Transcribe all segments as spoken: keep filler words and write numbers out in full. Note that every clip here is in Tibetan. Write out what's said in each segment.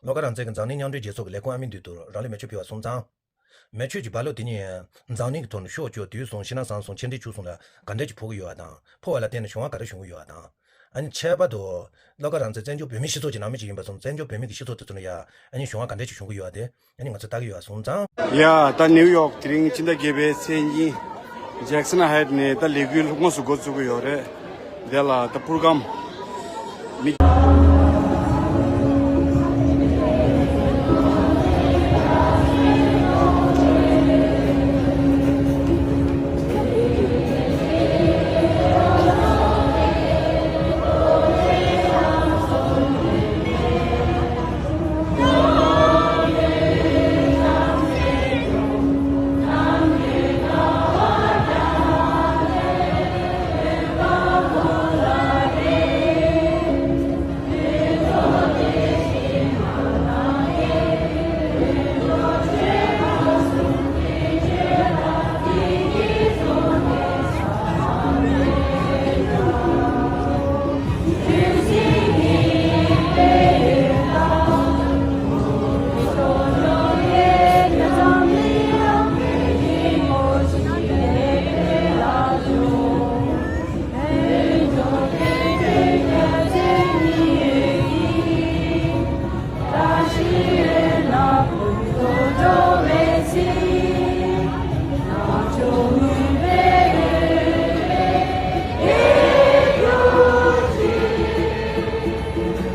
བློ་དགའ་རང་བཙན་གྱིས་འཛམ་གླིང་མཉམ་འབྲེལ་རྒྱལ་ཚོགས་ཀྱི་ལས་ཁུངས་ཨ་མི་འདུས་སྡོད་རང་ལུགས་མེ་མཆོད་ཕུལ་བ་སོང་ཙང་། མེ་མཆོད་ཀྱི་རྦ་རླབས་དེ་ཉིད་འཛམ་གླིང་གི་ཐོག་ནས་ཤོག་བཅོས་དུས་གསུམ་ཕྱི་ནང་གསང་གསུམ་ཆེ་འབྲིང་ཆུང་གསུམ་ལ་ག་འདྲ་ཅིག་ཕོག་གི་ཡོད་པ་དང་། ཕོག་པ་ལ་བརྟེན་ནས་གཞུང་བ་ག་འདྲ་བྱུང་གི་ཡོད་པ་དང་། ཨ་ནི་ཁྱད་པར་དུ་བློ་དགའ་རང་བཙན་བཙན་བྱོལ་བོད་མིའི་སྤྱི་ཚོགས་ཀྱི་ནང་མི་ཅིག་ཡིན་པ་སོང་ཙང་། བཙན་བྱོལ་བོད་མི་གི་སྤྱི་ཚོགས་དེ་ཚོ་ནང་ཡ་ཨ་ནི་གཞུང་བ་ག་འདྲ་ཅིག་བྱུང་གི་ཡོད་པ་དེ་ཨ་ནི་ང་ཚོས་ལྟ་གི་ཡོད་པ་སོང་ཙང་། ཡ་ད་ནིའུ་ཡོག་དེ་རིང་ཕྱི་ཟླ་བརྒྱད་པའི་ཚེས་གཉིས། ཇེག་སན་ཧའེ་ཊི་ནས་ད་ལས་འགུལ་དངོས་སུ་འགོ་བཙུགས་ཀྱི་ཡོད་རེད། དེ་ལ་ད་པུར་སྒམ་མི། Tibet now! China out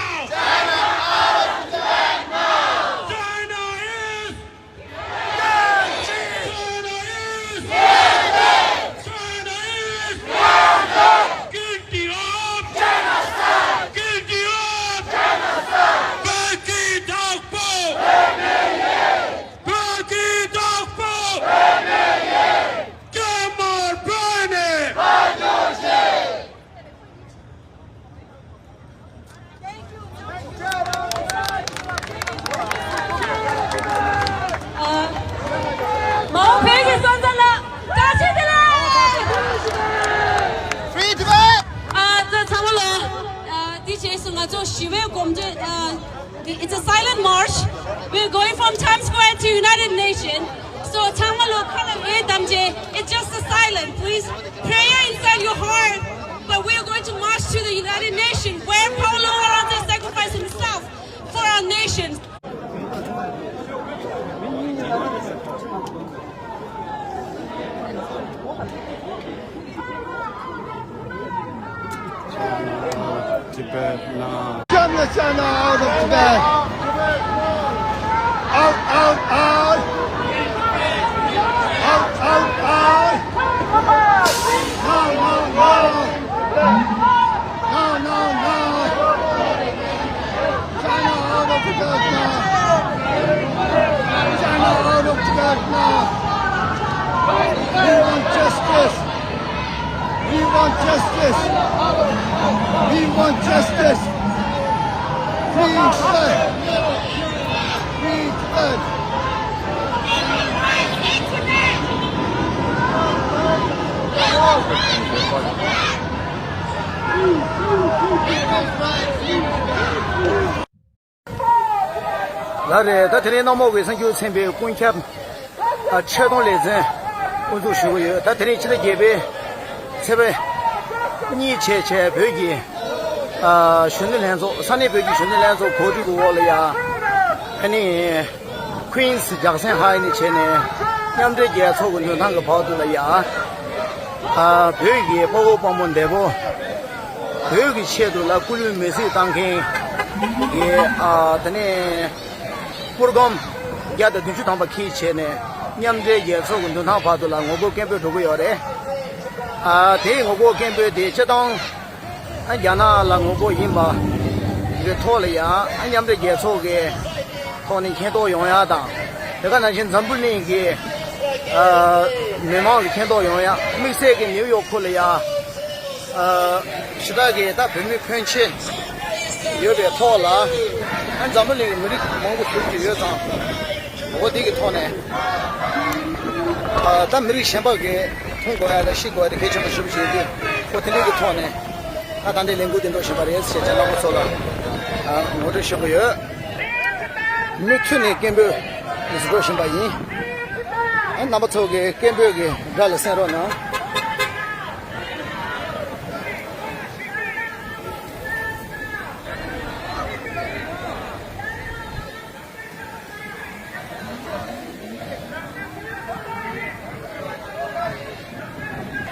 of Tibet now! China is China is China is guilty of genocide! Guilty of genocide! Back it up! Back it up! Jamar Bane! ཨ། མ་འོངས་བོད་ཀྱི་སོན་རྩ་ལ་བཀྲ་ཤིས་བདེ་ལེགས། Free Tibet! ཨ། ད་ཚང་མ་ལ། ཨ། དེ་རྗེས་སུ་ང་ཚོ་ཞི་བའི་སྒོམ་བརྒྱུད། ཨ། It's a silent march. We're going from Times Square to United Nations. So ཚང་མ་ལོ་ཁ་ལ་འོད་བསྡམས་བྱས། It's just a silent. Please prayer inside your heart. But we are going to march to the United Nations where Paulo Arante sacrificed himself for our nation. Tibet now. China, China out of Tibet. Out, out, out. Out, out, out. No, no, no. No, no, no. China out of Tibet now. China out of Tibet now. We want justice. We want justice. We want justice. Free Tibet. Free Tibet. ལགས་རེད། ད་དེ་རིང་གནམ་འོག་གི་གསར་འགྱུར་ཚན་པའི་ཀུན་ཁྱབ་ཨ་ཆེད་གཏོང་ལེ་ཚན་དབུ་འཛུགས་ཞུ་གི་ཡོད། ད་དེ་རིང་ཕྱི་ཟླ་བརྒྱད་པའི་ཚེས་པ་གཉིས་བྱས་བྱས་བོད་ཀྱི་ཨ་གཞོན་ནུ་ལྷན་ཚོགས། ས་གནས་བོད་ཀྱི་གཞོན་ནུ་ལྷན་ཚོགས་གོ་སྒྲིག་གི་འོག་ལ་ཡ་ཨ་ནི་ཁུན་སི་ཇག་སན་ཧའེ་ནས་བྱས་ནས་མཉམ་འབྲེལ་རྒྱལ་ཚོགས་ཀྱི་མདུན་ཐང་གི་བར་དུ་ལ་ཡ་ཨ་བོད་ཀྱི་དཔའ་བོ་དཔའ་མོ་འདས་པོ། བོད་ཀྱི་ཆེད་དུ་ལ་སྐུ་ལུས་མེ་སྲེག་བཏང་མཁན་གྱི་ཨ་དེ་ནས་པུར་སྒམ་བརྒྱ་དང་བདུན་ཅུ་ཐམ་པ་འཁྱེར་བྱས་ནས་མཉམ་འབྲེལ་རྒྱལ་ཚོགས་ཀྱི་མདུན་ཐང་བར་དུ་ལ་ངོ་རྒོལ་སྐད་འབོད་འགྲོ་གི་ཡོད་རེད། ཨ་དེའི་ངོ་རྒོལ་སྐད་འབོད་དེ་སྤྱིར་བཏང་ཨ་རྒྱ་ནག་ལ་ངོ་རྒོལ་ཡིན་པ་གི་ཐོག་ལ་ཡང་ཨ་མཉམ་འབྲེལ་རྒྱལ་ཚོགས་ཀྱི་ཐོག་ནས་མཁྱེན་རྟོགས་ཡོང་ཡ་དང་། དེ་ག་ནང་བཞིན་འཛམ་བུ་གླིང་གི་ཨ་མི་མང་ལ་མཁྱེན་རྟོགས་ཡོང་ཡ། དམིགས་བསལ་གྱི་ནིའུ་ཡོག་ཁུལ་ལ་ཡ་ཨ་ཞུ་དག་གི་ད་བོད་མི་ཕོན་ཆེ་ཡོད་པའི་ཐོག་ལ་ཨ་འཛམ་བུ་གླིང་གི་མི་རིགས་མང་པོ་ཞིག་ཅིག་ཡོད་ཙང་འོ་དེ་གི་ཐོག་ནས་ཨ་ད་མི་རིགས་གཞན་པ་གི་མཐོང་དགོས་ཡ་དང་ཤེས་དགོས་ཡ་དེ་གལ་ཆེན་པོ་ཞེ་པོ་ཅིག་ཡོད་དུས་འོ་དེ་འདྲའི་གི་ཐོག་ནས། ད་ད་ལྟའི་ལས་འགུལ་འདི་འགྲོ་བཞིན་པ་རེད་ཞེས་བྱས་རྣམ་པ་ཚོ་ལ་ཨ་ངོ་སྤྲོད་ཞུ་གི་ཡོད། མུ་མཐུད་ནས་སྐད་འབོད་འདི་ཚོ་འགྲོ་བཞིན་པ་ཡིན། ཨ་རྣམ་པ་ཚོ་གི་སྐད་འབོད་ཀྱི་སྒྲ་ལ་གསན་རོགས་གནང་།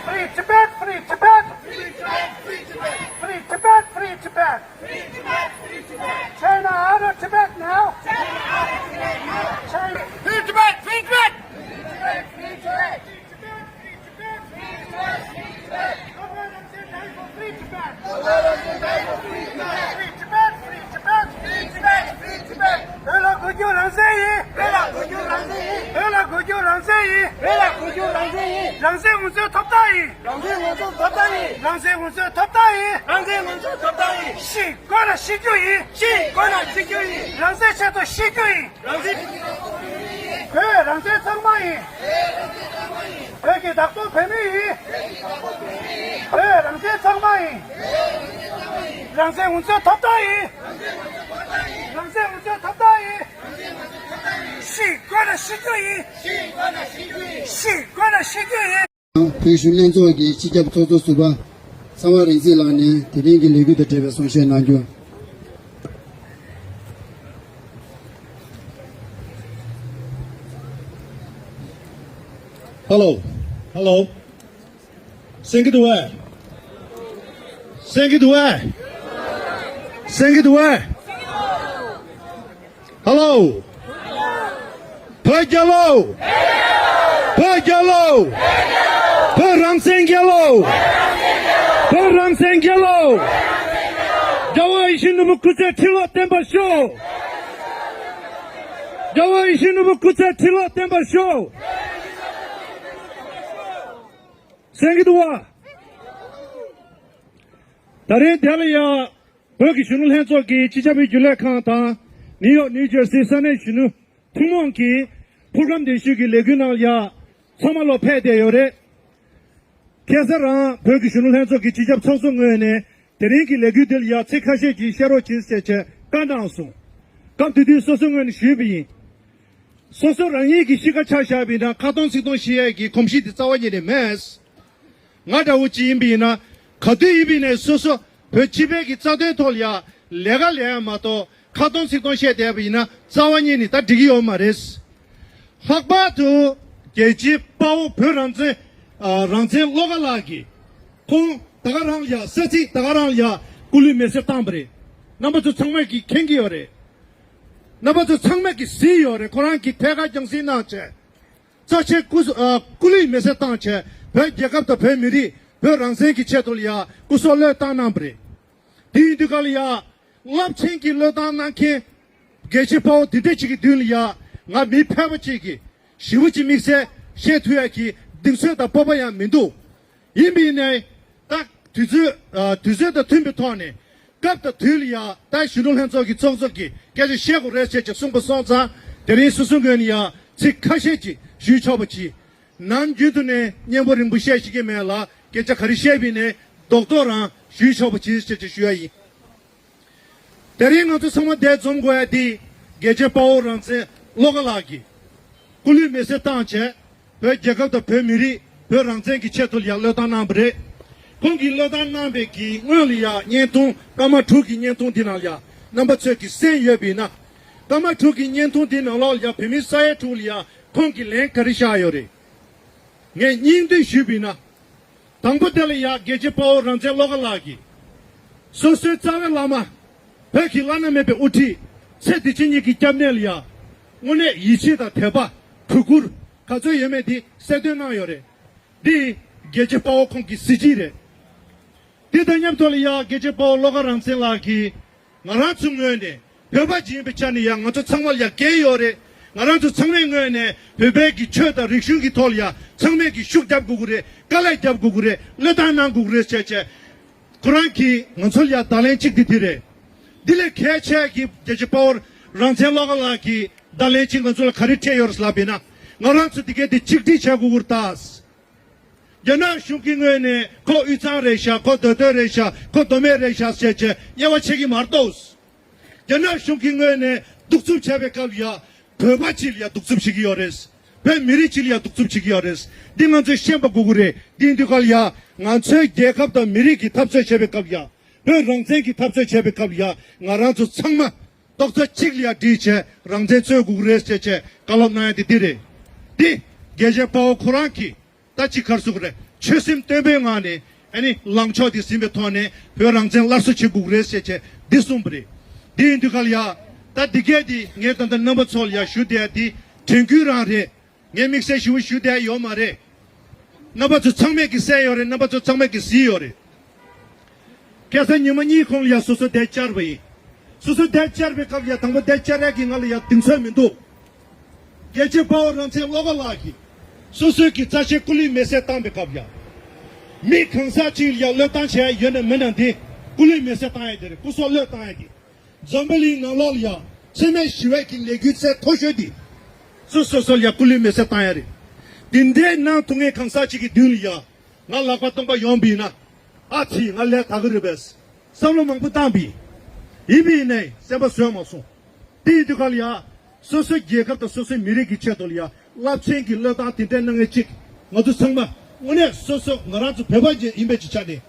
Free Tibet, free Tibet. Free Tibet, free Tibet. Free Tibet, free Tibet. Free Tibet, free Tibet. China out of Tibet now. China out of Tibet now. China. Free Tibet, free Tibet. Free Tibet, free Tibet. Free Tibet, free Tibet. Free Tibet, free Tibet. Free Tibet, free Tibet. Free Tibet, free Tibet. བོད་ལ་གོ་རྒྱུ་རང་བཙན་ཡིན། བོད་ལ་གོ་རྒྱུ་རང་བཙན་ཡིན། བོད་ལ་གོ་རྒྱུ་རང་བཙན་ཡིན། བོད་ལ་གོ་རྒྱུ་རང་བཙན་ཡིན། རང་བཙན་ང་ཚོའི་ཐོབ་ཐང་ཡིན། རང་བཙན་ང་ཚོའི་ཐོབ་ཐང་ཡིན། རང་བཙན་ང་ཚོའི་ཐོབ་ཐང་ཡིན། ཤི་དགོས་ན་ཤི་རྒྱུ་ཡིན། ཤི་དགོས་ན་ཤི་རྒྱུ་ཡིན། རང་བཙན་ཆེད་དུ་ཤི་རྒྱུ་ཡིན། རང་བཙན། བོད་རང་བཙན་གཙང་མ་ཡིན། བོད་ཀྱི་བདག་པོ་བོད་མི་ཡིན། བོད་རང་བཙན་གཙང་མ་ཡིན། རང་བཙན་ང་ཚོའི་ཐོབ་ཐང་ཡིན། རང་བཙན་ང་ཚོའི་ཐོབ་ཐང་ཡིན། ཤི་དགོས་ན་ཤི་རྒྱུ་ཡིན། ཤི་དགོས་ན་ཤི་རྒྱུ་ཡིན། བོད་གཞོན་ལྷན་ཚོགས་ཀྱི་སྤྱི་ཁྱབ་ཚོགས་གཙོ་ཟུར་པ་ཚངས་དབང་རིག་འཛིན་ལགས་ནས་དེ་རིང་གི་ལས་འགུལ་དང་འབྲེལ་བའི་གསུང་བཤད་གནང་རྒྱུ། ཧེ་ལོ། ཧེ་ལོ། གསན་གྱི་འདུག་གས། གསན་གྱི་འདུག་གས། གསན་གྱི་འདུག་གས། ཧེ་ལོ། བོད་རྒྱལ་ལོ། བོད་རྒྱལ་ལོ། བོད་རང་བཙན་རྒྱལ་ལོ། བོད་རང་བཙན་རྒྱལ་ལོ། རྒྱལ་བ་ཡིད་བཞིན་ནོར་བུ་སྐུ་ཚེ་ཁྲི་ལོ་བརྟན་པར་ཤོག་རྒྱལ་བ་ཡིད་བཞིན་ནོར་བུ་སྐུ་ཚེ་ཁྲི་ལོ་བརྟན་པར་ཤོག་གསན་གྱི་འདུག་གས། ད་རེས་འདི་ལ་ཡ། བོད་ཀྱི་གཞོན་ནུ་ལྷན་ཚོགས་ཀྱི་སྤྱི་ཁྱབ་རྒྱུན་ལས་ཁང་དང་། ནིའུ་ཡོག་ནིའུ་ཇར་སི་ས་གནས་གཞོན་ནུ་ཐུན་མོང་གི་ཕུགས་བསམ་གདན་ཞུ་གི་ལས་འགུལ་ནང་ལ་ཡ། ཚང་མ་ལོ་ཕེབས་བསྡད་ཡོད་རེད། ཁ་སང་རང་བོད་ཀྱི་གཞོན་ནུ་ལྷན་ཚོགས་ཀྱི་སྤྱི་ཁྱབ་ཚོགས་གཙོ་ངོས་ནས་དེ་རིང་གི་ལས་འགུལ་འདི་ལ་ཡ་ཚིག་ཁ་ཤས་ཅིག་བཤད་རོགས་གྱིས་ཟེར་བྱས་བཀའ་གནང་སོང་། སྐབས་དེ་དུས་སོ་སོའི་ངོས་ནས་ཞུས་པ་ཡིན། སོ་སོ་རང་ཉིད་ཀྱི་གཤིས་ཀ་ཆ་བཞག་པ་ཡིན་ན་ཁ་སྟོང་ཚིག་སྟོང་བཤད་ཡས་ཀྱི་གོམས་གཤིས་དེ་རྩ་བ་ཉིད་ནས་མེད། ང་འདྲ་བོ་ཅིག་ཡིན་པ་ཡིན་ན། ག་དུས་ཡིན་པ་ཡིན་ནའི་སོ་སོ་བོད་སྤྱི་པའི་གི་རྩ་དོན་ཐོག་ལ་ཡ་ལས་ཀ་ལས་ཡ་མ་གཏོགས་ཁ་སྟོང་ཚིག་སྟོང་བཤད་བསྡད་པ་ཡིན་ན་རྩ་བ་ཉིད་ནས་ད་འགྲིག་གི་ཡོད་མ་རེད། ལྷག་པར་དུ་རྒྱལ་གཅེས་དཔའ་བོ་བོད་རང་བཙན། ཨ། རང་བཙན་བློ་དགའ་ལགས་ཀྱིས་ཁོང་ད་ག་རང་ལ་ཡ་ས་ཚིགས་ད་ག་རང་ལ་ཡ་སྐུ་ལུས་མེ་སྲེག་བཏང་པ་རེད། རྣམ་པ་ཚོ་ཚང་མས་ཀྱིས་མཁྱེན་གྱི་ཡོད་རེད། རྣམ་པ་ཚོ་ཚང་མས་ཀྱིས་གཟིགས་ཡོད་རེད། ཁོ་རང་གིས་ཐད་ཀར་རྒྱང་སྲིང་གནང་བྱས། རྩ་ཆེ་སྐུ། ཨ། སྐུ་ལུས་མེ་སྲེག་བཏང་བྱས་བོད་རྒྱལ་ཁབ་དང་བོད་མི་རིགས་བོད་རང་བཙན་གྱི་ཆེད་དུ་ལ་ཡ་སྐུ་སྲོག་བློས་བཏང་གནང་བ་རེད། དེ་ཡིན་དུས་ག་ལ་ཡ། རླབས་ཆེན་གྱི་བློས་བཏང་གནང་མཁན། རྒྱལ་གཅེས་དཔའ་བོ་འདི་འདྲ་ཅིག་གི་མདུན་ལ་ཡ། ང་མི་ཕལ་པ་ཅིག་གིས་ཞེ་པོ་ཅིག་དམིགས་བསལ་བཤད་ཐུབ་ཡ་གི་གདེང་ཚོད་དང་སྤོབས་པ་ཡང་མི་འདུག་ཡིན་པ་ཡིན་ནའི། ད་དུས་ཚོད། ཨ། དུས་ཚོད་དང་མཐུན་པའི་ཐོག་ནས། སྐབས་དང་དུས་ལ་ཡ། ད་གཞོན་ནུ་ལྷན་ཚོགས་ཀྱི་ཚོགས་གཙོ་གིས་སྐད་ཆ་བཤད་དགོས་རེད་ཟེར་ཅིག་གསུངས་པ་སོང་ཙང་། དེ་རིང་སོ་སོའི་ངོས་ནས་ཡ་ཚིག་ཁ་ཤས་ཅིག་ཞུས་ཆོག་པ་ཅིག་ནམ་རྒྱུན་དུ་ནས་སྙན་པོ་རིང་པོ་བཤད་ཤེས་ཀྱི་མེད་ལ། སྐད་ཆ་ག་རེ་བཤད་པ་ཡིན་ནའི་རྡོག་རྡོག་རང་ཞུས་ཆོག་པ་ཅིག་ཟེར་ཅིག་ཞུ་ཡ་ཡིན། དེ་རིང་ང་ཚོ་ཚང་མ་འདིར་འཛོམས་དགོས་ཡ་དེ། རྒྱལ་གཅེས་དཔའ་བོ་རང་བཙན་བློ་དགའ་ལགས་ཀྱིས་སྐུ་ལུས་མེ་སྲེག་བཏང་བྱས། བོད་རྒྱལ་ཁབ་དང་བོད་མི་རིགས་བོད་རང་བཙན་གྱི་ཆེད་དུ་ཡང་བློས་བཏང་གནང་བ་རེད། ཁོང་གིས་བློས་བཏང་གནང་བའི་གི་སྔོན་ལ་ཡང་བརྙན་ཐུང་སྐར་མ་དྲུག་གི་བརྙན་ཐུང་འདི་ནང་ལ་ཡང་རྣམ་པ་ཚོས་ཀྱིས་གསན་ཡོད་པ་ཡིན་ན། སྐར་མ་དྲུག་གི་བརྙན་ཐུང་འདི་ནང་ལོགས་ལ་ཡང་བོད་མི་ས་ཡ་དྲུག་ལ་ཡང་ཁོང་གིས་ལན་ག་རེ་བཞག་ཡོད་རེད། ངས་སྙིང་བསྡུས་ཞུས་པ་ཡིན་ན། དང་པོ་དེ་ལ་ཡང་རྒྱལ་གཅེས་དཔའ་བོ་རང་བཙན་བློ་དགའ་ལགས་ཀྱིས། སོ་སོའི་རྩ་བའི་བླ་མ། བོད་ཀྱི་བླ་ན་མེད་པའི་དབུ་ཁྲིད། ཚེ་འདི་ཕྱི་གཉིས་ཀྱི་སྐྱབས་གནས་ལ་ཡང་། དངོས་གནས་ཡིད་ཆེས་དང་དད་པ། གུས་བཀུར། ག་ཚོད་ཡོད་མེད་འདི་གསལ་སྟོན་གནང་ཡོད་རེད། འདི་རྒྱལ་གཅེས་དཔའ་བོ་ཁོང་གི་གཟི་བརྗིད་རེད། དེ་དང་མཉམ་དུ་ལ་ཡང་རྒྱལ་གཅེས་དཔའ་བོ་བློ་དགའ་རང་བཙན་ལགས་ཀྱིས། ང་རང་ཚོའི་ངོས་ནས་བོད་པ་ཅིག་ཡིན་པའི་ཆ་ནས་ཡང་ང་ཚོ་ཚང་མ་ལ་ཡང་འགན་ཡོད་རེད། ང་རང་ཚོ་ཚང་མའི་ངོས་ནས་བོད་པའི་གི་ཆོས་དང་རིག་གཞུང་གི་ཐོག་ལ་ཡང་ཚང་མས་གི་ཤུགས་རྒྱབ་དགོས་ཀྱི་རེད། དཀའ་ལས་རྒྱབ་དགོས་ཀྱི་རེད། བློས་བཏང་གནང་དགོས་ཀྱི་རེད་ཟེར་བྱས། ཁོ་རང་གིས་ང་ཚོ་ལ་ཡང་བརྡ་ལན་གཅིག་དེ་འདི་རེད། འདི་ལས་གལ་ཆེ་གི་རྒྱལ་གཅེས་དཔའ་བོ་རང་བཙན་བློ་དགའ་ལགས་ཀྱིས་བརྡ་ལན་གཅིག་ང་ཚོ་ལ་ག་རེ་སྤྲད་ཡོད་རེད་ལབ་པ་ཡིན་ན། ང་རང་ཚོ་འདི་གའི་འདི་གཅིག་སྒྲིལ་བྱེད་དགོས་ཀྱི་རེད་ད། རྒྱ་ནག་གཞུང་གི་ངོས་ནས་ཁོ་དབུས་གཙང་རེད་ཤག་ཁོ་མདོ་སྟོད་རེད་ཤག་ཁོ་མདོ་སྨད་རེད་ཤག་ཟེར་བྱས་དབྱེ་བ་ཕྱེ་གི་མ་གཏོགས། རྒྱ་ནག་གཞུང་གི་ངོས་ནས་གདུག་རྩུབ་བྱས་པའི་སྐབས་ལ་ཡ། བོད་པ་སྤྱི་ལ་ཡ་གདུག་རྩུབ་བྱེད་ཀྱི་ཡོད་རེད། བོད་མི་རིགས་སྤྱི་ལ་ཡ་གདུག་རྩུབ་བྱེད་ཀྱི་ཡོད་རེད། འདི་ང་ཚོས་ཤེས་པ་དགོས་ཀྱི་རེད། འདི་ཡིན་དུས་སྐབས་ལ་ཡ། ང་ཚོའི་རྒྱལ་ཁབ་དང་མི་རིགས་ཀྱི་འཐབ་རྩོད་བྱས་པའི་སྐབས་ལ་ཡ། བོད་རང་བཙན་གྱི་འཐབ་རྩོད་བྱས་པའི་སྐབས་ལ་ཡ། ང་རང་ཚོ་ཚང་མ་རྡོག་རྩ་གཅིག་ལ་ཡ་སྒྲིལ་བྱས་རང་བཙན་རྩོད་དགོས་ཀྱི་རེད་ཟེར་བྱས་བཀའ་སློབ་གནང་ཡ་དེ་འདི་རེད། འདི་རྒྱལ་གཅེས་དཔའ་བོ་ཁོ་རང་གིས། ད་ཅི་གར་སོང་གི་རེད། ཆོད་སེམས་བརྟན་པོའི་ངང་ནས་ཨ་ནི་ལངས་ཕྱོགས་དེ་ཟིན་པའི་ཐོག་ནས་བོད་རང་བཙན་སླར་གསོ་བྱེད་དགོས་ཀྱི་རེད་ཟེར་བྱས་འདི་གསུངས་པ་རེད། འདི་ཡིན་དུས་སྐབས་ལ་ཡ། ད་འདི་གས་འདི་ངས་ད་ལྟ་རྣམ་པ་ཚོ་ལ་ཡ་ཞུ་བསྡད་འདི་དྲན་སྐུལ་རང་རེད། ངས་དམིགས་བསལ་ཞུ་ཞུ་བསྡད་ཡོད་མ་རེད། རྣམ་པ་ཚོ་ཚང་མས་ཀྱི་གསན་ཡོད་རེད། རྣམ་པ་ཚོ་ཚང་མས་ཀྱི་གཟིགས་ཡོད་རེད། ཁ་སང་ཉི་མ་གཉིས་གོང་ལ་ཡ་སོ་སོ་དེབ་བཅར་བ་ཡིན། སོ་སོ་དེབ་བཅར་བའི་སྐབས་ལ་ཡ་དང་པོ་དེབ་བཅར་ཡ་གི་ང་ལ་ཡ་གདེང་ཚོད་མི་འདུག་རྒྱལ་གཅེས་དཔའ་བོ་རང་བཙན་བློ་དགའ་ལགས་ཀྱིས་སོ་སོའི་གི་རྩ་ཆེའི་སྐུ་ལུས་མེ་སྲེག་བཏང་བའི་སྐབས་ལ་ཡ། མི་གང་ཟག་ཅིག་ལ་ཡ་བློས་བཏང་བྱས་ཡོད་ན་མེད་ན་འདི་སྐུ་ལུས་མེ་སྲེག་བཏང་ཡ་དེ་རེད། སྐུ་སྲོག་བློས་བཏང་ཡ་དེ། འཛམ་བུ་གླིང་ནང་ལོགས་ལ་ཡ་འཚེ་མེད་ཞི་བའི་གི་ལས་འགུལ་ཚད་མཐོ་ཤོས་འདི། སོ་སོ་སོ་ལ་ཡ་སྐུ་ལུས་མེ་སྲེག་བཏང་ཡ་རེད། འདི་འདྲའི་གནང་ཐུབ་མཁན་གང་ཟག་ཅིག་གི་མདུན་ལ་ཡ། ང་ལག་པ་སྟོང་པ་ཡོང་པ་ཡིན་ན། ཨ་ཙི་ང་ལས་དགའ་གི་རེད་པས། བསམ་བློ་མང་པོ་བཏང་པ་ཡིན། ཡིན་པ་ཡིན་ནའི་སེམས་པ་བཟོད་མ་སོང་། དེ་ཡིན་དུས་སྐབས་ལ་ཡ། སོ་སོའི་རྒྱལ་ཁབ་དང་སོ་སོའི་མི་རིགས་ཀྱི་ཆེད་དུ་ལ་ཡ། རླབས་ཆེན་གྱི་བློས་བཏང་དེ་འདྲ་གནང་མཁན་ཅིག་ང་ཚོ་ཚང་མ་དངོས་གནས་སོ་སོ་ང་རང་ཚོ་བོད་པ་ཅིག་ཡིན་པའི་ཆ་ནས།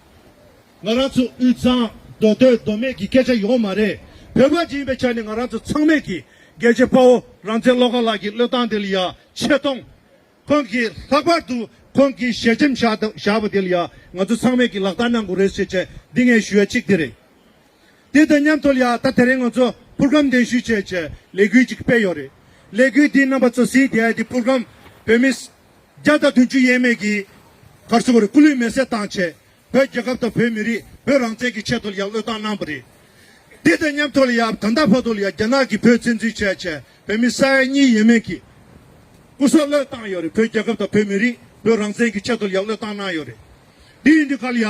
ང་རང་ཚོ་དབུས་གཙང་མདོ་སྟོད་མདོ་སྨད་ཀྱི་སྐད་ཆ་ཡོད་མ་རེད། བོད་པ་ཅིག་ཡིན་པའི་ཆ་ནས་ང་རང་ཚོ་ཚང་མས་ཀྱི་རྒྱལ་གཅེས་དཔའ་བོ་རང་བཙན་བློ་དགའ་ལགས་ཀྱི་བློས་བཏང་དེ་ལ་ཡ་ཆེ་མཐོང་། ཁོང་གིས་ལྷག་པར་དུ་ཁོང་གིས་ཞལ་ཆེམས་བཞག་བཞག་པ་དེ་ལ་ཡ་ང་ཚོ་ཚང་མས་ཀྱི་ལག་བསྟར་གནང་དགོས་རེད་ཟེར་བྱས་འདི་ངས་ཞུ་ཡ་གཅིག་དེ་རེད། དེ་དང་མཉམ་དུ་ལ་ཡ་ད་དེ་རིང་ང་ཚོ་སྤུར་སྒམ་གདན་ཞུས་བྱས་བྱས་ལས་འགུལ་ཅིག་སྤེལ་ཡོད་རེད། ལས་འགུལ་འདི་རྣམ་པ་ཚོ་གཟིགས་བསྡད་ཡ་དེ་སྤུར་སྒམ་བོད་མི་བརྒྱ་དང་བདུན་ཅུ་ཡས་མས་ཀྱི་གར་སོང་རེད། སྐུ་ལུས་མེ་སྲེག་བཏང་བྱས། བོད་རྒྱལ་ཁབ་དང་བོད་མི་རིགས་བོད་རང་བཙན་གྱི་ཆེད་དུ་ལ་ཡ་བློས་བཏང་གནང་བ་རེད། དེ་དང་མཉམ་དུ་ལ་ཡ་ད་ལྟ་བར་དུ་ལ་ཡ་རྒྱ་ནག་གིས་བོད་བཙན་འཛུལ་བྱས་བྱས་བོད་མི་ས་ཡ་གཉིས་ཡས་མས་ཀྱི་སྐུ་སྲོག་བློས་བཏང་ཡོད་རེད། བོད་རྒྱལ་ཁབ་དང་བོད་མི་རིགས་བོད་རང་བཙན་གྱི་ཆེད་དུ་ལ་ཡ་བློས་བཏང་གནང་ཡོད་རེད། དེ་ཡིན་དུས་སྐབས་ལ་ཡ་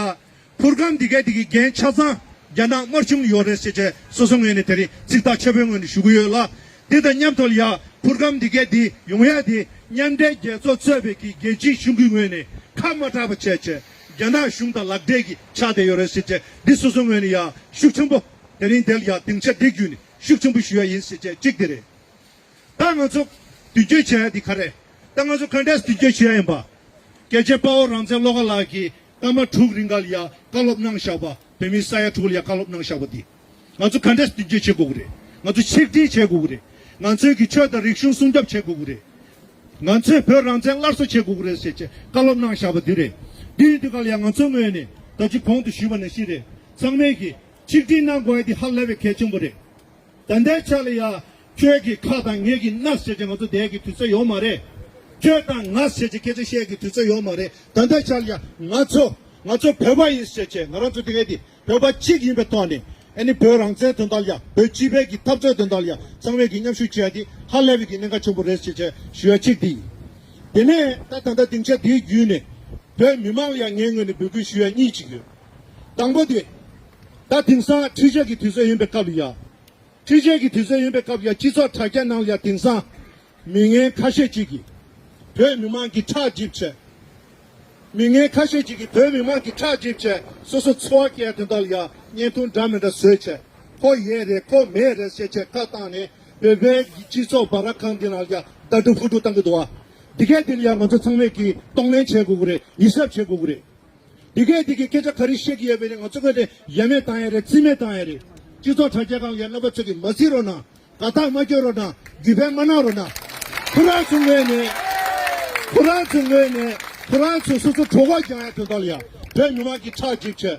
སྤུར་སྒམ་འདི་གའི་འདི་གི་འགན་ཆ་ཚང་རྒྱ་ནག་དམར་གཞུང་ཡོད་རེད་ཟེར་བྱས་སོ་སོ་ངོས་ནས་དེ་རིང་ཚིག་ཐག་ཆོད་པོའི་ངོས་ནས་ཞུ་གི་ཡོད་ལ། དེ་དང་མཉམ་དུ་ལ་ཡ་སྤུར་སྒམ་འདི་གའི་འདི་ཡོང་ཡ་དེ་མཉམ་འབྲེལ་རྒྱལ་ཚོགས་གཙོས་པའི་གི་རྒྱལ་སྤྱིའི་གཞུང་གི་ངོས་ནས་ཁ་མ་གྲགས་པ་བྱས་བྱས་རྒྱ་ནག་གཞུང་དང་ལག་འབྲེལ་གྱི་ཆགས་བསྡད་ཡོད་རེད་ཟེར་བྱས་འདི་སོ་སོ་ངོས་ནས་ཡ་ཤུགས་ཆེན་པོ་དེ་རིང་དེ་ལ་ཡ་སྡིངས་ཆ་འདི་བརྒྱུད་ནས་ཤུགས་ཆེན་པོ་ཞུ་ཡ་ཡིན་ཟེར་བྱས་གཅིག་དེ་རེད། ད་ང་ཚོ་མདུན་སྐྱོད་བྱེད་ཡ་འདི་ག་རེ། ད་ང་ཚོ་ག་འདྲས་མདུན་སྐྱོད་བྱེད་ཡ་ཡིན་པ། རྒྱལ་གཅེས་དཔའ་བོ་རང་བཙན་བློ་དགའ་ལགས་ཀྱིས་སྐར་མ་དྲུག་རིང་ག་ལ་ཡ་བཀའ་སློབ་གནང་བཞག་པ། བོད་མི་ས་ཡ་དྲུག་ལ་ཡ་བཀའ་སློབ་གནང་བཞག་པ་འདི། ང་ཚོ་ག་འདྲས་མདུན་སྐྱོད་བྱེད་དགོས་ཀྱི་རེད། ང་ཚོ་ཆིག་སྒྲིལ་བྱེད་དགོས་ཀྱི་རེད། ང་ཚོའི་གི་ཆོས་དང་རིག་གཞུང་སྲུང་སྐྱོབ་བྱེད་དགོས་ཀྱི་རེད། ང་ཚོས་བོད་རང་བཙན་སླར་གསོ་བྱེད་དགོས་ཀྱི་རེད་ཟེར་བྱས་བཀའ་སློབ་གནང་བཞག་པ་འདི་རེད། འདི་ཡིན་དུས་ག་ལ་ཡ་ང་ཚོ་ངོས་ནས་ད་ཅི་གོང་དུ་ཞུས་པ་ནང་བཞིན་རེད། ཚང་མས་གི་ཆིག་སྒྲིལ་གནང་དགོས་ཡ་འདི་ཧ་ལས་པའི་གལ་ཆེན་པོ་རེད། ད་ལྟའི་ཆ་ལ་ཡ། ཁྱོད་ཀྱི་ཁ་དང་ངེད་ཀྱི་སྣ་ཟེར་གྱི་ང་ཚོ་བསྡད་ཀྱི་དུས་ཚོད་ཡོད་མ་རེད། ཁྱོད་དང་ང་ཟེར་གྱི་སྐད་ཆ་བཤད་ཀྱི་དུས་ཚོད་ཡོད་མ་རེད། ད་ལྟའི་ཆ་ལ་ཡ་ང་ཚོ་ང་ཚོ་བོད་པ་ཡིན་ཟེར་གྱི་ང་རང་ཚོ་དེ་གས་དེ་བོད་པ་གཅིག་ཡིན་པའི་ཐོག་ནས་ཨ་ནི་བོད་རང་བཙན་དོན་དག་ལ་ཡ་བོད་སྤྱི་པའི་གི་འཐབ་རྩོད་དོན་དག་ལ་ཡ་ཚང་མས་ཀྱི་མཉམ་ཞུགས་བྱེད་ཡ་དེ་ཧ་ལས་པའི་གི་གནད་འགག་ཆེན་པོ་རེད་ཟེར་གྱི་ཞུ་ཡ་གཅིག་དེ་ཡིན། དེ་ནས་ད་ད་ལྟ་སྡིངས་ཆ་དེའི་བརྒྱུད་ནས་བོད་མི་མང་ལ་ཡ་ངའི་ངོས་ནས་འབོད་སྐུལ་ཞུ་ཡ་གཉིས་ཅིག་ཡོད། དང་པོ་དེ་ད་དེང་སང་འཕྲུལ་ཆས་ཀྱི་དུས་ཚོད་ཡིན་པའི་སྐབས་ལ་ཡ། འཕྲུལ་ཆས་ཀྱི་དུས་ཚོད་ཡིན་པའི་སྐབས་ལ་སྤྱི་ཚོགས་དྲ་རྒྱ་ནང་ལ་ཡ་དེང་སང་མི་ངན་ཁ་ཤས་ཅིག་གིས་བོད་མི་མང་གི་ཁྲག་འཇིབ་བྱས། མི་ངན་ཁ་ཤས་ཅིག་གིས་བོད་མི་མང་གི་ཁྲག་འཇིབ་བྱས་སོ་སོ་འཚོ་བ་སྐྱེལ་དོན་དག་ལ་ཡ་བརྙན་ཐུང་འདྲ་མི་འདྲ་བཟོས་བྱས་ཁོ་ཡས་རེད་ཁོ་མེད་རེད་ཟེར་བྱས་ཁ་བཏང་ནས་བོད་པའི་སྤྱི་ཚོགས་བ་ར་ཁང་འདི་ནང་ལ་ཡ་ད་དུ་ཕུ་དུ་བཏང་གི་འདུག་བ། འདི་གས་འདི་ལ་ཡ་ང་ཚོ་ཚང་མས་ཀྱིས་གདོང་ལེན་བྱེད་དགོས་ཀྱི་རེད། ཡིད་གཟབ་བྱེད་དགོས་ཀྱི་རེད། འདི་གས་འདི་གི་སྐད་ཆ་ག་རེ་བཤད་ཀྱི་ཡོད་པ་ཡིན་ན་ང་ཚོ་ངོས་ནས་ཡ་མེད་བཏང་ཡ་རེད། རྩིས་མེད་བཏང་ཡ་རེད། སྤྱི་ཚོགས་དྲ་རྒྱ་སྒང་ལ་ཡ་རྣམ་པ་ཚོ་གིས་མ་གཟིགས་རོགས་གནང་། དགའ་ཐག་མ་སྐྱོར་རོགས་གནང་། རྒྱུས་སྤེལ་མ་གནང་རོགས་གནང་། ཁོ་རང་ཚོ་ངོས་ནས་ཁོ་རང་ཚོ་ངོས་ནས་ཁོ་རང་ཚོ་སོ་སོ་གྲོད་ཁོག་རྒྱང་ཡ་དོན་དག་ལ་ཡ་བོད་མི་མང་གི་ཁྲག་འཇིབ་བྱས་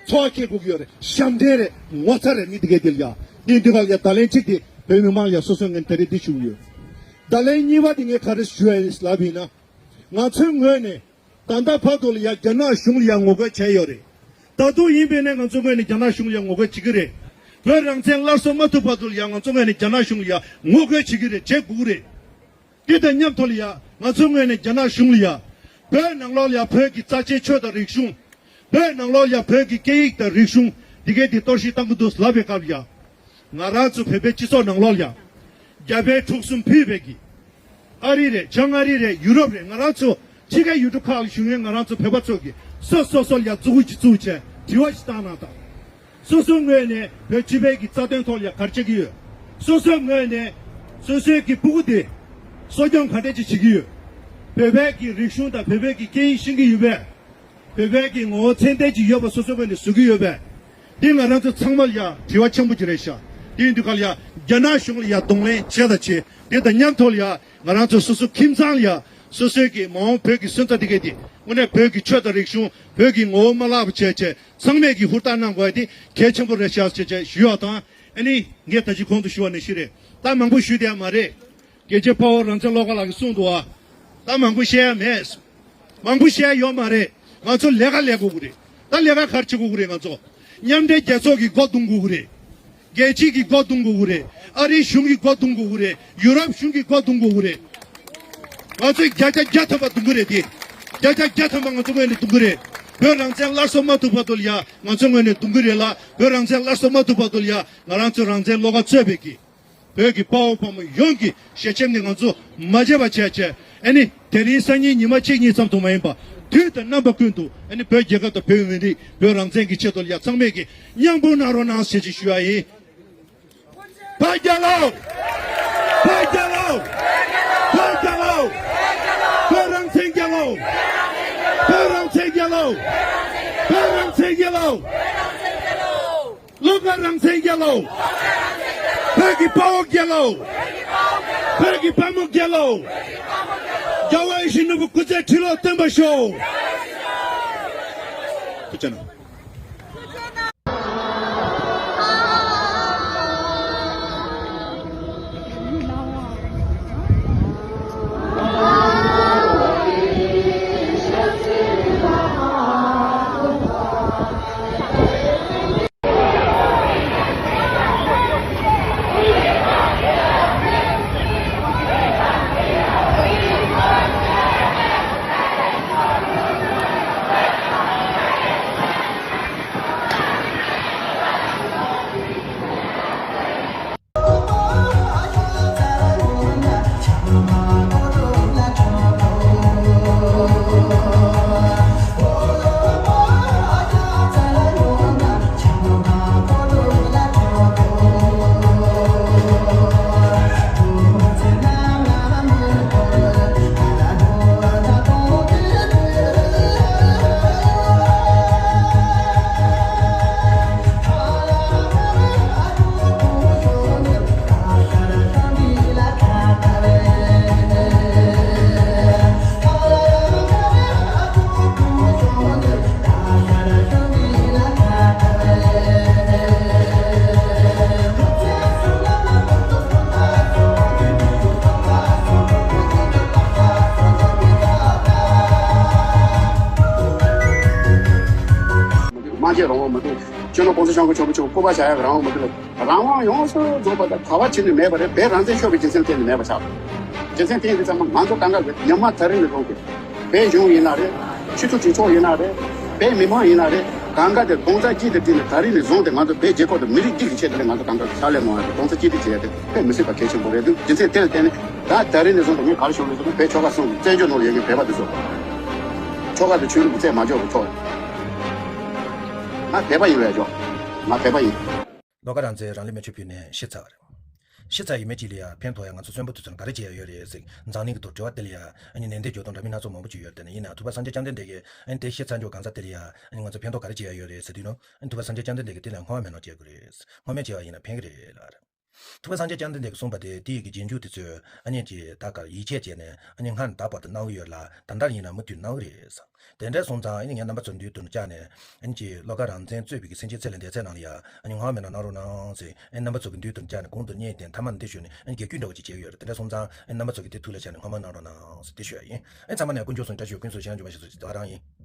འཚོ་བ་སྐྱེལ་དགོས་ཀྱི་ཡོད་རེད། ཞབས་འདྲེན་རེད། ངོ་ཚ་རེད། མི་འདི་གས་འདི་ལ་ཡ་འདི་འདི་ག་ལ་ཡ་བརྡ་ལན་གཅིག་དེ་བོད་མི་མང་ལ་ཡ་སོ་སོ་ངོས་ནས་ད་རེས་འདི་ཞུ་གི་ཡོད། བརྡ་ལན་གཉིས་པ་དེ་ངས་ག་རེ་ཞུ་ཡ་ཡིན་ལབ་ཡིན་ན། ང་ཚོའི་ངོས་ནས། ད་ལྟ་བར་དུ་ལ་ཡ་རྒྱ་ནག་གཞུང་ལ་ཡ་ངོ་རྒོལ་བྱས་ཡོད་རེད། ད་དུང་ཡིན་པས་ན་ང་ཚོ་ངོས་ནས་རྒྱ་ནག་གཞུང་ལ་ཡ་ངོ་རྒོལ་བྱེད་ཀྱི་རེད། བོད་རང་བཙན་སླར་གསོ་མ་ཐུབ་བར་དུ་ལ་ཡ་ང་ཚོ་ངོས་ནས་རྒྱ་ནག་གཞུང་ལ་ཡ་ངོ་རྒོལ་བྱེད་ཀྱི་རེད། བྱེད་དགོས་ཀྱི་རེད། དེ་དང་མཉམ་དུ་ལ་ཡ་ང་ཚོ་ངོས་ནས་རྒྱ་ནག་གཞུང་ལ་ཡ་བོད་ནང་ལོགས་ལ་ཡ་བོད་ཀྱི་རྩ་ཆེའི་ཆོས་དང་རིག་གཞུང་། བོད་ནང་ལོགས་ལ་ཡ་བོད་ཀྱི་སྐད་ཡིག་དང་རིག་གཞུང་འདི་གས་འདི་གཏོར་བཤིག་བཏང་གི་འདུག་ལབ་པའི་སྐབས་ལ་ཡ། ང་རང་ཚོ་བོད་པའི་སྤྱི་ཚོགས་ནང་ལོགས་ལ་ཡ། རྒྱ་བལ་འབྲུག་གསུམ་ཕུད་པའི་གི་ཨ་རི་རེད། བྱང་ཨ་རི་རེད། ཡུ་རོབ་རེད། ང་རང་ཚོ་ ཕྱི་རྒྱལ་ཡུལ་གྲུ་ཁག་ལ་བཞུགས་མཁན་ང་རང་ཚོ་བོད་པ་ཚོ་གིས་སོ་སོ་སོ་ལ་ཡ་མཛུ་གུ་ཅིག་བཙུགས་བྱས་དྲི་བ་ཞིག་བཏང་གནང་དང་། སོ་སོའི་ངོས་ནས་བོད་སྤྱི་པའི་གི་རྩ་དོན་ཐོག་ལ་ཡ་ག་རེ་བྱེད་ཀྱི་ཡོད། སོ་སོའི་ངོས་ནས་སོ་སོའི་གི་སྤུ་གུ་དེ་གསོ་སྐྱོང་ག་འདྲ་ཅིག་བྱེད་ཀྱི་ཡོད། བོད་པའི་གི་རིག་གཞུང་དང་བོད་པའི་གི་སྐད་ཡིག་ཤེས་ཀྱི་ཡོད་པས། བོད་པའི་གི་ངོ་བོ་ཚད་ལྡན་ཅིག་ཡོད་པ་སོ་སོའི་ངོས་ནས་བཟོ་གི་ཡོད་པས། འདི་ང་རང་ཚོ་ཚང་མ་ལ་ཡ་དྲི་བ་ཆེན་པོ་ཅིག་རེད་ཤག་དེ་ཡིན་དུས་ག་ལ་ཡ་རྒྱ་ནག་གཞུང་ལ་ཡ་གདོང་ལེན་བྱས་དང་བྱེད། དེ་དང་མཉམ་དུ་ལ་ཡ་ང་རང་ཚོ་སོ་སོ་ཁྱིམ་ཚང་ལ་ཡ་སོ་སོའི་གི་མ་འོངས་བོད་ཀྱི་སོན་རྩ་དེ་གས་དེ་དངོས་གནས་བོད་ཀྱི་ཆོས་དང་རིག་གཞུང་བོད་ཀྱི་ངོ་བོ་མ་བརླག་པ་བྱས་བྱས་ཚང་མས་ཀྱི་ཧུར་ཐག་གནང་དགོས་ཡ་དེ་གལ་ཆེན་པོ་རེད་ཤག་ཅེས་བྱས་ཞུ་ཡ་དང་། ཨ་ནི་ངས་ད་ཅི་གོང་དུ་ཞུ་བ་ནང་བཞིན་རེད། ད་མང་པོ་ཞུ་བསྡད་ཡ་མ་རེད། རྒྱལ་གཅེས་དཔའ་བོ་རང་བཙན་བློ་དགའ་ལགས་ཀྱིས་གསུངས་འདུག་ཨ། ད་མང་པོ་བཤད་ཡ་མེད། མང་པོ་བཤད་ཡ་ཡོད་མ་རེད། ང་ཚོ་ལས་ཀ་ལས་དགོས་ཀྱི་རེད། ད་ལས་ཀ་ག་རེ་བྱེད་དགོས་ཀྱི་རེད། ང་ཚོ་མཉམ་འབྲེལ་རྒྱལ་ཚོགས་ཀྱི་སྒོ་རྡུང་དགོས་ཀྱི་རེད། རྒྱལ་སྤྱི་གི་སྒོ་རྡུང་དགོས་ཀྱི་རེད། ཨ་རིའི་གཞུང་གི་སྒོ་རྡུང་དགོས་ཀྱི་རེད། ཡུ་རོབ་གཞུང་གི་སྒོ་རྡུང་དགོས་ཀྱི་རེད། ང་ཚོས་བརྒྱ་ཆ་བརྒྱ་ཐམ་པ་རྡུང་གི་རེད་དེ། བརྒྱ་ཆ་བརྒྱ་ཐམ་པ་ང་ཚོ་ངོས་ནས་རྡུང་གི་རེད། བོད་རང་བཙན་སླར་གསོ་མ་ཐུབ་བར་དུ་ལ་ཡ་ང་ཚོ་ངོས་ནས་རྡུང་གི་རེད་ལ། བོད་རང་བཙན་སླར་གསོ་མ་ཐུབ་བར་དུ་ལ་ཡ་ང་རང་ཚོའི་རང་བཙན་བློ་དགའ་གཙོས་པའི་གི་བོད་ཀྱི་དཔའ་བོ་དཔའ་མོ་ཡོངས་ཀྱི་ཞལ་ཆེམས་ནི་ང་ཚོ་མ་བརྗེད་པ་བྱས་བྱས། ཨ་ནི་དེ་རིང་སང་ཉིན་ཉི་མ་གཅིག་གཉིས་ཙམ་དུ་མ་ཡིན་པ་དུས་དང་རྣམ་པ་ཀུན་ཏུ་ཨ་ནི་བོད་རྒྱལ་ཁབ་དང་བོད་མི་རིགས་བོད་རང་བཙན་གྱི་ཆེད་དུ་ལ་ཡ་ཚང་མས་ཀྱི་མཉམ་སྤུངས་གནང་རོགས་གནང་ཞེས་ཅིག་ཞུ་ཡ་ཡིན། བོད་རྒྱལ་ལོ། བོད་རྒྱལ་ལོ། བོད་རྒྱལ་ལོ། བོད་རང་བཙན་རྒྱལ་ལོ། བོད་རང་བཙན་རྒྱལ་ལོ། བོད་རང་བཙན་རྒྱལ་ལོ། བློ་དགའ་རང་བཙན་རྒྱལ་ལོ། བོད་ཀྱི་དཔའ་བོ་རྒྱལ་ལོ། བོད་ཀྱི་དཔའ་མོ་རྒྱལ་ལོ། རྒྱལ་བ་ཡིད་བཞིན་ནོར་བུ་སྐུ་ཚེ་ཁྲི་ལོ་བརྟན་པར་ཤོག་ཐུགས་རྗེ་གནང་། མ་བྱས་རང་དབང་མ་ཐོབ། སྤྱི་ནོར་༸གོང་ས་༸སྐྱབས་མགོན་ཆེན་པོ་མཆོག་སྐུ་པར་བཞག་ཡག་རང་དབང་མ་ཐོབ། རང་དབང་ཡོངས་སུ་རྫོགས་པ་དང་ག་བ་བྱས་ནས་མེད་པ་རེད། བོད་རང་བཙན་ཤོར་བའི་རྒྱུ་མཚན་གཏན་ནས་མེད་པ་ཆགས། རྒྱུ་མཚན་དེ་ཡིན་དུས་ཙམ་པ་ང་ཚོ་གང་ག་ཉི་མ་ད་རིང་ནས་བཟུང་སྟེ་བོད་གཞུང་ཡིན་ན་རེད། སྤྱི་འཐུས་གྲོས་ཚོགས་ཡིན་ན་རེད། བོད་མི་མང་ཡིན་ན་རེད། གང་ག་དེ་རྡོག་རྩ་གཅིག་ཏུ་བསྒྲིལ་ནས་ད་རིང་ནས་བཟུང་སྟེ་ང་ཚོ་བོད་རྒྱལ་ཁབ་དང་མི་རིགས་གཅིག་གི་ཆེད་དུ་ལས་ང་ཚོ་གང་ག་ཕྱག་ལས་གནང་བ་རེད། རྡོག་རྩ་གཅིག་སྒྲིལ་བྱེད་ཡ་དེ་དཔེ་མི་སྲིད་པ་གལ་ཆེན་པོ་རེད་འདུག་རྒྱུ་མཚན་དེ་ལ་བརྟེན་ནས་ད་ད་རིང་ནས་བཟུང་སྟེ་ངས་ག་རེ་ཞུ་ལ་ཟེར་ན། བོད་ཆོལ་ཁ་གསུམ་གྱི་བཙན་བྱོལ་ནང་ལ་ཡོད་མཁན་བོད་པ་དེ་ཚོ་ཆོལ་ཁ་དང་ཆོས་ལུགས་ཀྱི་རྩོད་མ་འཇོག་གི་ཐོག་ང་བོད་པ་ཡིན་ལབ་ཆོག་ང་བོད་པ་ཡིན། བློ་དགའ་རང་བཙན་རང་ལུས་མེ་མཆོད་ཕུལ་ནས་ཤི་ཚར་བ་རེད། ཤི་ཚར་ཡོད་མེད་ཅིག་ལ་ཡ་ཕན་ཐོགས་ཡ་ང་ཚོ་གསོན་པོ་དེ་ཚོ་ལ་ག་རེ་བྱེད་ཡ་ཡོད་རེད་ཟེར་འཛམ་གླིང་གི་ཐོག་དྲི་བ་དེ་ལ་ཡ་ཨ་ནི་ནན་ཏན་འགྱོད་གདོང་འདྲ་མི་སྣ་ཚོགས་མང་པོ་ཅིག་ཡོད་རེད། དེ་ནས་ཡིན་ན་ཐུབ་པ་སངས་རྒྱས་བཅོམ་ལྡན་འདས་ཀྱིས་ཨ་ནི་དེ་ཤི་ཚར་འཇོག་གང་ས་དེ་ལ་ཡ་ཨ་ནི་ང་ཚོ་ཕན་ཐོགས་ག་རེ་བྱེད་ཡ་ཡོད་རེད་ཟེར་དུས་ནོ། ཨ་ནི་ཐུབ་པ་སངས་རྒྱས་བཅོམ་ལྡན་འདས་ཀྱིས་དེ་ལ་སྔོན་མ་མེད་ནོ་བྱེད་དགོས་རེད། སྔོན་མ་བྱས་པ་ཡིན་ན་ཕན་གི་རེད་ལབ་རེད། ཐུབ་པ་སངས་རྒྱས་བཅོམ་ལྡན་འདས་ཀྱིས་གསུངས་པ་དེ་དེ་ཡི་གི་རྗེས་འཇུག་དེ་ཚོས་ཨ་ནི་ཅི་ད་གར་ཡིད་ཆེས་བྱས་ནས་ཨ་ནི་སྔར་ནས་ད་བར་དུ་གནང་གི་ཡོད་ལ་ད་ལྟ་ཡིན་ན་མུ་མཐུད་གནང་གི་རེད་ཟེར། དེ་འདྲ་སོང་ཙང་ཨ་ནི་ངས་རྣམ་པ་ཚོ་མདུན་དུ་བཅར་ནས་ཨ་ནི་ཅི་བློ་དགའ་རང་བཙན་གཙོས་པའི་གི་སེམས་ཅན་ཚེ་ལས་འདས་ཚད་ནང་ལ་ཡ་ཨ་ནི་སྔོན་མ་མེད་ནོ་གནང་རོགས་གནང་ཟེར་ཨ་ནི་རྣམ་པ་ཚོ་གི་མདུན་དུ་བཅར་ནས་གོང་དུ་སྙན་དེ་མཐའ་མ་ནས་འདི་ཞུས་ནས་ཨ་ནི་རྒྱལ་རྒྱུད་འདྲ་བོ་ཅིག་བྱས་ཡོད་རེད། དེ་འདྲ་སོང་ཙང་ཨ་ནི་རྣམ་པ་ཚོ་གི་དེ་ཐུགས་ལ་བཞག་ནས་སྔོན་མ་གནང་རོགས་གནང་ཟེར་དེ་ཞུ་ཡ་ཡིན། ཨ་ནི་ཚང་མ་ལ་དཀོན་མཆོག་གསུམ་བཀྲ་ཤིས་ཤོག་ཀུན་སློང་བཞེས་ཤིག་ཟེར་དེ་ག་རང་ཡིན།